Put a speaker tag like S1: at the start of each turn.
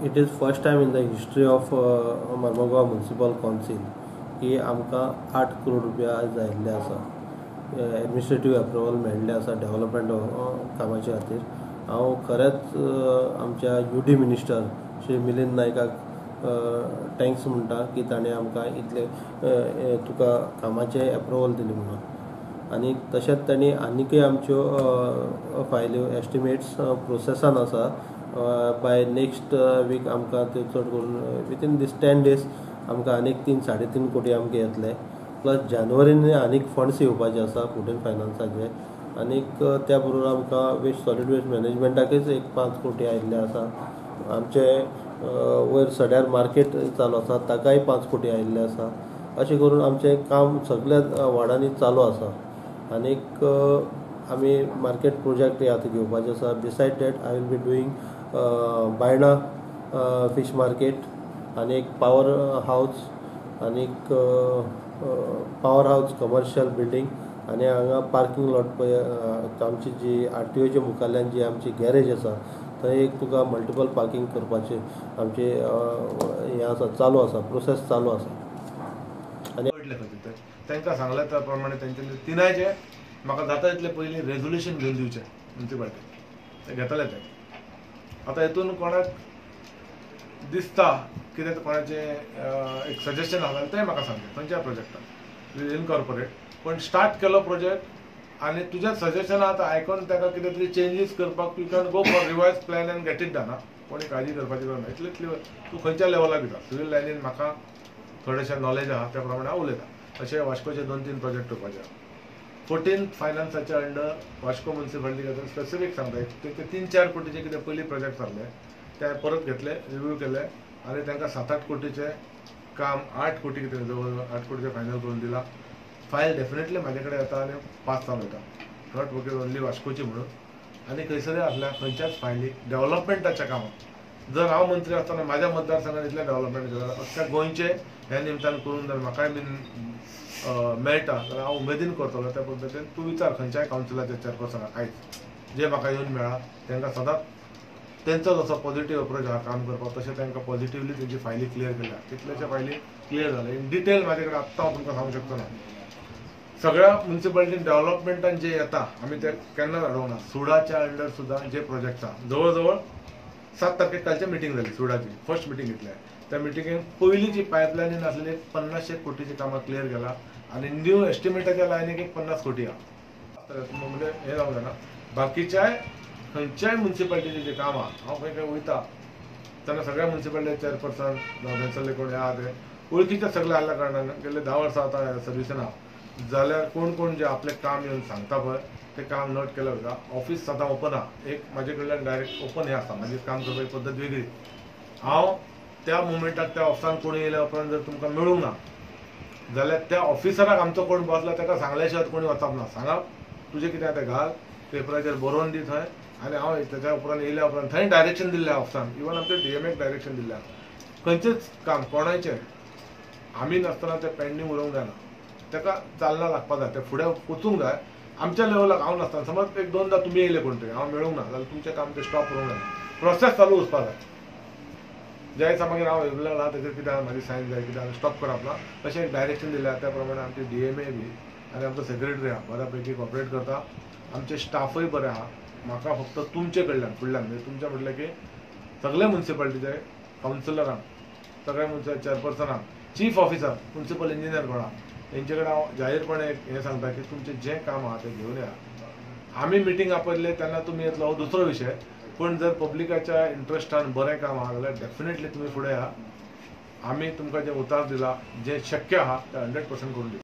S1: It is first time in the history of Marmagao Municipal Council की आमकां 8 करोड रुपया आयज आयिल्ले आसा, एडमिनिस्ट्रेटीव एप्रुवल मेळिल्लें आसा डेव्हलपमेंट कामाचे खातीर. हांव खरेंच आमच्या UD minister Shri Milind नायकाक thanks म्हणटा की ताणें आमकां इतले तुका कामाचें एप्रुवल दिलें म्हणून. आनी तशेंच तांणी आनीकय आमच्यो फायल्यो एस्टिमेट्स प्रोसेसान आसा. बाय नेक्स्ट वीक आमकां त्यो चड करून विथीन दीस 10 डेज आमकां आनीक 3-3.5 कोटी आमकां येतले. प्लस जानेवारीन आनीक फंड्स येवपाचे आसा 14 फायनान्साचे. आनीक त्या बरोबर आमकां वेस्ट सॉलीड वेस्ट मॅनेजमेंटाकच एक 5 कोटी आयिल्ले आसा. आमचे वयर सड्यार मार्केट चालू आसा ताकाय 5 कोटी आयिल्ले आसा. अशें करून आमचें काम सगळ्या वार्डांनी चालू आसा. आनीक आमी मार्केट प्रोजेक्ट आतां घेवपाचे आसा. Beside that I will be doing Baina fish market आनी एक पावर हावज आनीक पावर हावज कमर्शियल बिल्डींग आनी हांगा पार्कींग लॉट पळय आमची जी RTOच्या मुखाल्ल्यान जी आमची गॅरेज आसा थंय एक तुका मल्टिपल पार्कींग करपाचें आमचें हें आसा, चालू आसा, प्रोसेस चालू आसा. आनी
S2: तांकां सांगलें त्या प्रमाणे तेंच्यांनी तिनायचे म्हाका जाता तितले पयलीं रेजोल्युशन घेवन दिवचें म्युनिसिपालिटी ते घेतले. ते आतां हितून कोणाक दिसता कितें कोणाचें एक सजेशन आसा जाल्यार तें म्हाका सांगचें खंयच्या प्रोजेक्टाक वील इनकॉर्पोरेट. पण स्टार्ट केलो प्रोजेक्ट आनी तुज्या सजेशना आतां आयकून ताका कितें तरी चेंजीस करपाक you can go for revise plan and get it done. कोणी काळजी करपाची गरज ना. इतले तूं खंयच्या लेवलाक दिता. सिवील लायनीन म्हाका थोडेशें नॉलेज आहा त्या प्रमाणे हांव उलयतां. अशें वास्कोचे 2-3 प्रोजेक्ट करपाचे आहा. 14 फायनान्साच्या अंडर वास्को म्युनिसिपालिटी खातीर स्पेसिफीक सांगता ते 3-4 कोटीचे कितें पयलीं प्रोजेक्ट जाल्ले ते परत घेतले, रिव्यू केले आनी तांकां 7-8 कोटीचें काम 8 कोटी कितें जवळ 8 कोटीचें फायनल करून दिलां. फायल डेफिनेटली म्हाजे कडेन येता आनी पास जावन वयता, not okay only वास्कोची म्हणून. आनी खंयसरूय आसल्या खंयच्याच फायलीक डेव्हलपमेंटाच्या कामाक जर हांव मंत्री आसतना म्हाज्या मतदारसंघात इतलें डेव्हलपमेंट केलें अख्ख्या गोंयचें ह्या निमतान करून जर म्हाकाय बीन मेळटा जाल्यार हांव उमेदीन करतलो. त्या पद्दतीन तूं विचार खंयच्याय कावन्सिलाच्या चेअरपर्सनाक आयज जे म्हाका येवन मेळ्ळा तांकां सदांच तेंचो जसो पॉझिटीव अप्रोच आहा काम करपाक तशें तांकां पॉझिटिवली तेंची फायली क्लियर केल्या. कितलेशे फायली क्लियर जाले इन डिटेल म्हाजे कडेन आत्तां हांव तुमकां सांगूंक शकचो ना. सगळ्या म्युनिसिपालिटीन डेव्हलपमेंटान जे येता आमी ते केन्नाच अडोवंक ना. सुडाच्या अंडर सुद्दां जे प्रोजेक्ट आहा जवळ जवळ 7 तारखेक कालची मिटींग जाली सुडाची फर्स्ट मिटींग घेतल्या. त्या मिटिंगेन पयलीं जी पायपलायनीन आसलेली 50 कोटीची कामां क्लियर केला आनी न्यू एस्टिमेटाच्या लायनीक एक 50 कोटी आहा. म्हणजे हें जावंक जायना. बाकीच्याय खंयच्याय म्युनिसिपालिटीचें जें काम आहा हांव खंय खंय वयता तेन्ना सगळ्या म्युनिसिपालिटी चेअरपर्सन जावं थंयसरले कोण आहा ते वळखीचे सगळे आसल्या कारणान गेल्ले 10 वर्सां आतां सर्विसान आहा जाल्यार कोण कोण जे आपलें काम येवन सांगता पळय तें काम नोट केलें वयता. ऑफीस सदां ओपन आहा, एक म्हाजे कडल्यान डायरेक्ट ओपन हें आसता. म्हाजी काम करपाची पद्दत वेगळी. हांव त्या मुमेंटाक त्या ऑफिसान कोण येयल्या उपरांत जर तुमकां मेळूंक ना जाल्यार त्या ऑफिसराक आमचो कोण बसला ताका सांगल्या शिवाय कोणी वचप ना. सांगप तुजें कितें आहा तें घाल पेपराचेर बरोवन दी थंय आनी हांव ताच्या उपरांत येयल्या उपरांत थंय डायरेक्शन दिल्लें ऑफिसान, इवन आमच्या DMAक डायरेक्शन दिल्लें आहा. खंयचेंच काम कोणाचें आमी नासतना तें पेंडींग उरोवंक जायना, ताका चालना लागपाक जाय, तें फुडें वचूंक जाय. आमच्या लेवलाक हांव नासतना समज एक 2दा तुमी येयले कोण तरी हांव मेळूंक ना जाल्यार तुमचें काम तें स्टॉप करूंक जायना, प्रोसेस चालू वचपाक जाय. ज्या दिसा मागीर हांव येयलो ना तेजेर कितें म्हाजी सायन जाय कितें स्टॉप करप ना अशें एक डायरेक्शन दिलें. त्या प्रमाणे आमची DMA बी आनी आमचो सेक्रेटरी आहा बऱ्या पैकी कॉपरेट करता. आमचे स्टाफूय बरें आहा. म्हाका फक्त तुमचे कडल्यान फुडल्यान म्हणजे तुमचें म्हटलें की सगळे म्युनिसिपालिटीचे कावन्सिलरांक, सगळ्या म्युनिसिपल चेअरपर्सनांक, चीफ ऑफिसर, म्युनिसिपल इंजिनियर कोण आहा तेंचे कडेन हांव जाहीरपणे हें सांगता की तुमचें जें काम आहा तें घेवन येया. आमी मिटींग आपयल्ले तेन्ना तुमी येतलो हो दुसरो विशय, पूण जर पब्लिकाच्या इंट्रस्टान बरें काम आहा जाल्यार डेफिनेटली तुमी फुडें येया. आमी तुमकां जें उतार दिला जें शक्य आहा तें 100% करून दिता.